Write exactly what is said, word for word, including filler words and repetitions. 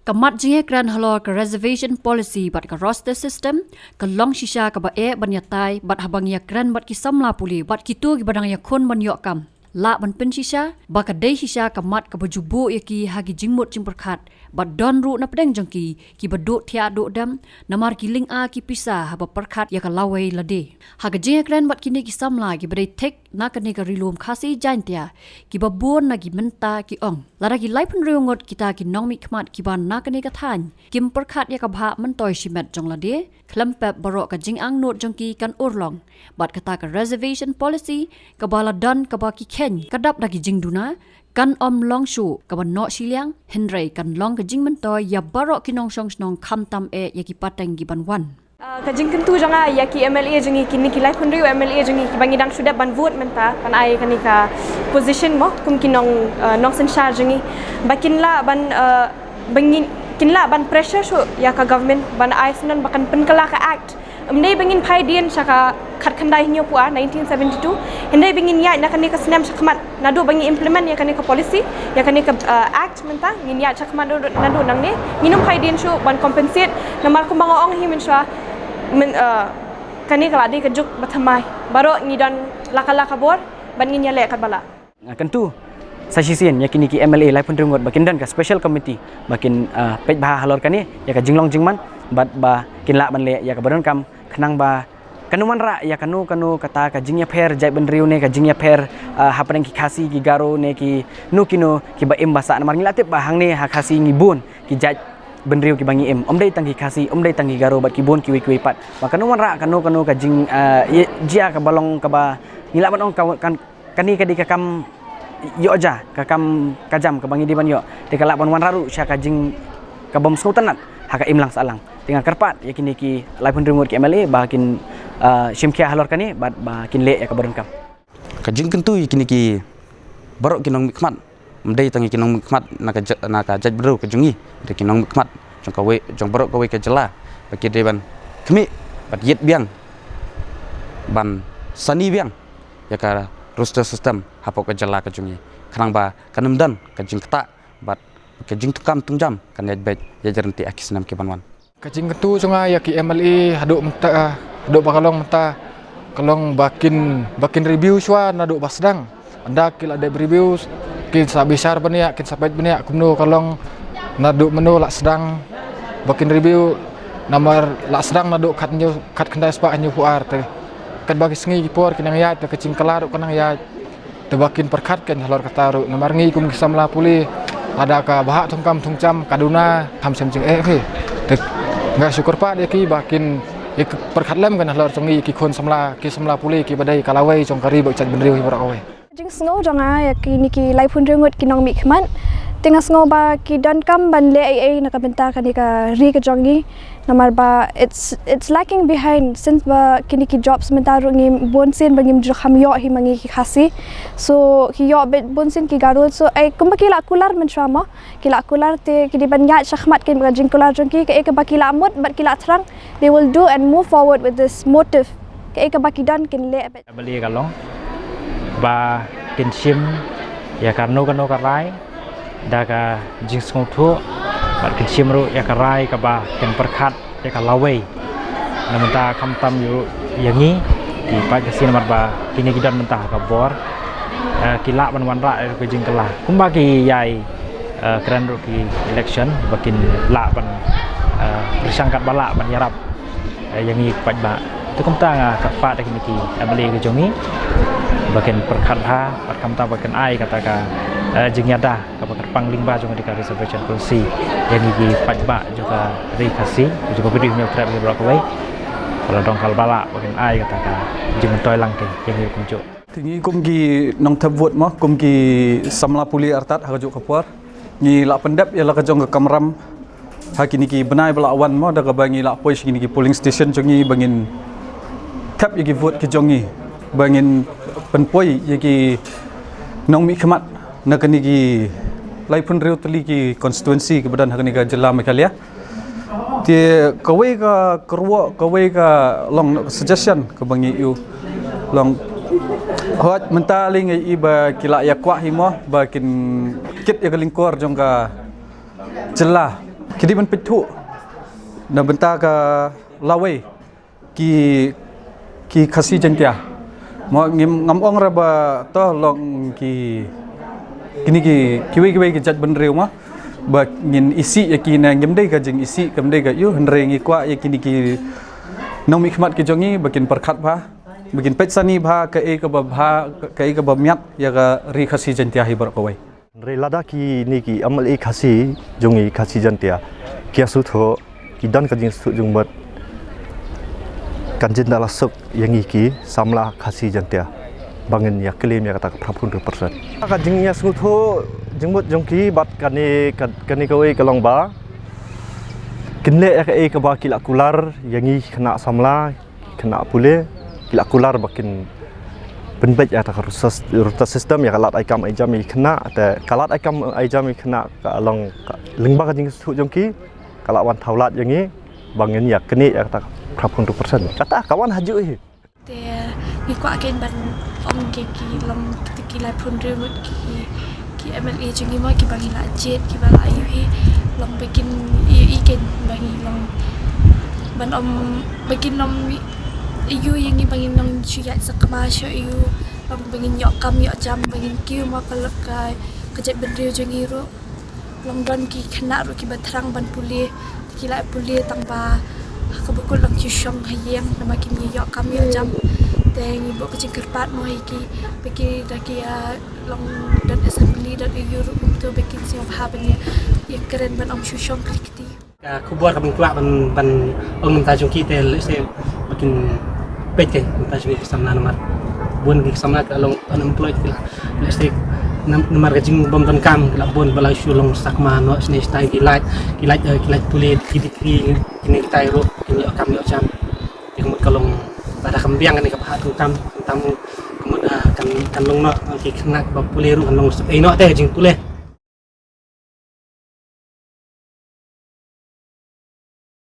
Ka mat jingïakren halor ka reservation policy bad ka roster system ka long shisha kaba eh ban ïatai bad haba ngi ïakren bad ki samla pule bad kito kiba dang ïakhun ban ïoh kam, lah ban pynshisha ba ka dei shisha ka mat kaba ju buh ïa ki ha ki jingmut jingpyrkhat bad don ruh na pdeng jong ki kiba duh thiah duh dem namar ki lynga ki pisa haba pyrkhat ïa ka lawei lade. Ha ka jingïakren bad kine ki samla kiba dei thik na kane ka Ri Lum Khasi Jaiñtia, kiba bun na ki mynta ki ong, lada ki laiphew hynriew ngut kita ki nongmihkhmat kiba na kane ka thaiñ kim pyrkhat ïa ka bhah myntoi shimet jong lade, khlem pep baroh ka jingangnud jong ki kan urlong. Bad kata ka reservation policy kaba la don kaba ki kheiñ ka dap da ki jingduna, kan ym long shuh kaba noh shiliang, hynrei kan long ka jingmyntoi ïa baroh ki nongshong shnong khamtam eh ïa ki pateng kiban wan. Ah, ka jingkyntu jong nga ïa ki M L A jong ngi, kine ki laiphew hynriew M L A jong ngi kiba ngi dang shu dep ban vote mynta, ban ai kane ka position mo kum ki nong, ah, nongsynshar jong ngi, ba kin lah ban, ah, ba ngin, kin lah ban pressure shuh ïa ka government ban ai syndon ba kan pynkylla ka act. Ym dei ba ngin phai dien sha ka khatkhyndai hynñiewphew ar, nineteen seventy-two, hynrei ba ngin ïaid na kane ka snem shakhmat naduh ba ngi implement ïa kane ka policy, ïa kane ka, ah, act mynta, ngin ïaid shakhmat naduh, naduh nangne. Ngin ym phai dien shuh ban compensate namar kumba nga ong hi mynshuwa, myn, ah, kane ka la dei ka juk ba thymmai. Baroh ngi don la ka la ka bor ban ngin ïaleh katba lah. Nga kyntu sa shisien ïa kine ki M L A laiphew hynriew ngut ba kin don ka special committee ba kin, ah, peit bha halor kane ïa ka jinglong jingman bad ba kin lah ban leh ïa kaba donkam khnang ba kan ym wanrah ïa kano kano kata ka jingïapher jaitbynriew ne ka jingïapher, ah, hapdeng ki Khasi ki Garo ne kino kino kiba im ba sah namar ngi la tip ba hangne ha Khasi ngi bun ki jaitbynriew kiba ngi im, ym dei tang ki Khasi, ym dei tang ki Garo bad ki bun kiwei kiwei pat, ba kan ym wanrah kano kano ka jing, ah, ïa, jia kaba long kaba ngi lah ban ong ka, kan, kane ka dei ka kam ïoh ja, ka kam ka jam kaba ngi dei ban ïoh, te ka lah ban wanrah ruh sha ka jing ka bym sngewtynnat ha ka imlang sahlang. Te nga kyrpad ïa kine ki laiphew hynriew ngut ki M L A ba kin, ah, shim khia halor kane bad ba kin leh ïa kaba donkam. Ka jingkyntu ïa kine ki baroh ki nongmihkhmat, ym dei tang ïa ki nongmihkhmat na ka ja-, na ka jaitbynriew ka jong ngi, dei ki nongmihkhmat jong kawei, jong baroh kawei ka jylla, ba ki dei ban khmih bad ïit biang, ban sani biang ïa ka roster system hapoh ka jylla ka jong ngi, khnang ba kan ym don ka jingktah bad ka jingtungkam tungjam kan ïaid beit ïaid ryntih ha ki snem kiban wan. Ka jingkyntu jong nga ïa ki M L A haduh mynta, haduh ba ka long mynta, ka long ba kin, ba kin review shuwa naduh ba sdang. Ynda ki la dep review, kin sa bishar bniah, kin sa peit bniah kumno ka long, naduh mynno la sdang ba kin review, namar la sdang naduh khathynñiew, khatkhyndai spah hynñiewphew ar te. Katba ki sngi ki por ki nang ïaid, te ka jingkylla ruh ka nang ïaid. Te ba kin pyrkhat kein halor kata ruh, namar ngi kum ki samla pule, lada ka bhah thungkam thungjam ka duna, kham shem jingeh hi. Te nga shu kyrpad ïa ki ba kin, ïa ki pyrkhat lem kein halor jong ngi ki khun samla, ki samla pule kiba dei ka lawei jong ka ri bad jaitbynriew hi baroh kawei. Jingsngew jong nga ïa kine ki laiphew hynriew ngut ki nongmihkhmat, te nga sngew ba ki donkam ban leh ei ei na ka bynta kane ka ri ka jong ngi. Namar ba it's, it's lacking behind since ba kine ki jobs mynta ruh ngi bunsien ba ngim ju kham ïoh hi ma ngi ki Khasi. So ki ïoh beit bunsien ki Garo, so ei kumba ki la kular mynshuwa mo, ki la kular te ki dei ban ïaid shakhmat kein bad ka jingkular jong ki, kaei kaba ki la mut bad ki la thrang, they will do and move forward with this motive. Kaei kaba ki don kin leh beit. Balei ka long ba kin shim ïa kano kano ka rai da ka jingsngewthuh, bad kin shim ruh ïa ka rai kaba kin pyrkhat ïa ka lawei. Na mynta khamtam ïa, ïa ngi ki paid Khasi namar ba kine ki don mynta ha ka bor, eh, ki lah ban wanrah ïa ka jingkylla kumba ki ïai, eh, kren ruh ki election ba kin lah ban, eh, pyrshang katba lah ban ïarap, eh, ïa ngi paidbah. Te kumta nga kyrpad ïa kine ki M L A ka jong ngi ba kin pyrkhat bha bad kumta ba kin ai kata ka, eh, jingïada kaba kyrpang lyngba jong ka reservation policy ïa ngi ki paidbah jong ka ri Khasi, jong ka Bri Hynñiewtrep hi baroh kawei. Ka la dang kyrpad ba kin ai kata ka jingmyntoi lang kein ïa ngi kumjuh. Te ngi kum ki nongthep vote mo, kum ki samla pule artat ha kajuh ka por, ngi la pyndep ïa la ka jong ka kamram ha kine ki bnai ba la wan mo, da kaba ngi la poi sha kine ki polling station jong ngi ba ngin thep ïa ki vote ki jong ngi, ba ngin pynpoi ïa ki nongmihkhmat na kine ki laiphew hynriew tylli ki constituency kiba don ha kane ka jylla Meghalaya. Te kawei ka kyrwoh, kawei ka long suggestion kaba ngi ïoh long, hooid mynta lei ngi i ba ki la ïa kwah hi mo ba kin kit ïa ka lyngkor jong ka jylla. Ki dei ban peit thuh na bynta ka lawei ki ki Khasi Jaintia. Mo ngim ngam ong ra ba to long ki kini ki kiwei kiwei ki jait bynriew mo ba ngin isih ïa ki ne ngim dei ka jing isih kam dei ka ïu hynrei ngi kwah ïa kini ki nongmihkhmat ki jong ngi ba kin pyrkhat bha ba kin peit sani bha ka ei ka ba bha ka ei ka ba miat ïa ka ri Khasi Jaintia hi baroh kawei. Hynrei lada kini ki M L A Khasi jong i Khasi Jaintia ki ïa sngewthuh ki don ka jingsngewthuh jong mut kan jin da la suk ïa ngi ki samla Khasi Jaintia ba ngin ïa claim ïa kata ka phra phew hynriew percent. Ka jing ïa sngewthuh jingmut jong ki bad kane ka- kane kawei ka long ba kin leh ïa kaei kaba ki la kular ïa ngi khynnah samla khynnah pule ki la kular ba kin pynbeit ïa kata ka rota system ïa ka lad ai kam ai jam ïa ki khynnah te ka lad ai kam ai jam ïa ki khynnah ka long lyngba ka jingsngewthuh jong ki ka la wan thaw lad ïa ngi ba ngin ïa knieh ïa kata ka phra phew hynriew percent kata ka wan hajuh hi. Te ngi kwah kein ban ong ïa ki long kita ki lai phew hynriew ngut ki ki M L A jong ngi mo kiba ngi la jied kiba la ïohi long ba kin ïohi kein ba ngi long ban ym ba kin ym ïohi ïa ngi ba ngin long shu ïaid sakma shu ïohi long ba ngin ïoh kam ïoh jam ba ngin kiew mo ka lok ka ka jaitbynriew jong ngi ruh. Long don ki khynnah ruh kiba thrang ban pule te ki la pule tang ba ha kaba kut long ki shong ha ïing namar kim ïoh kam ïoh jam. Te ngi buh ka jingkyrpad mo ha ki ba ki da ki long don assembly don A U ruh kumto ba kin sngewbha ban ïa ïa kren ban ym shu shong klik kti. Ka khubor ka ban kwah ban ban ong mynta jong ki te lehse ba kin peit te mynta jong ki samla namar bun ki samla ka long unemployed ki la lehse namar ka jingbym donkam ki la bun ba la shu long sakma noh sne stai ki lait ki lait ki lait pule ki dikri kine kitai ruh kin ïoh kam ïoh jam. Te ka mut ka long ba da kam biang kane ka bha tu kam tam ka mut kan kan long noh ki khynnah ba pule ruh kan long suk ei noh te ka jingpule.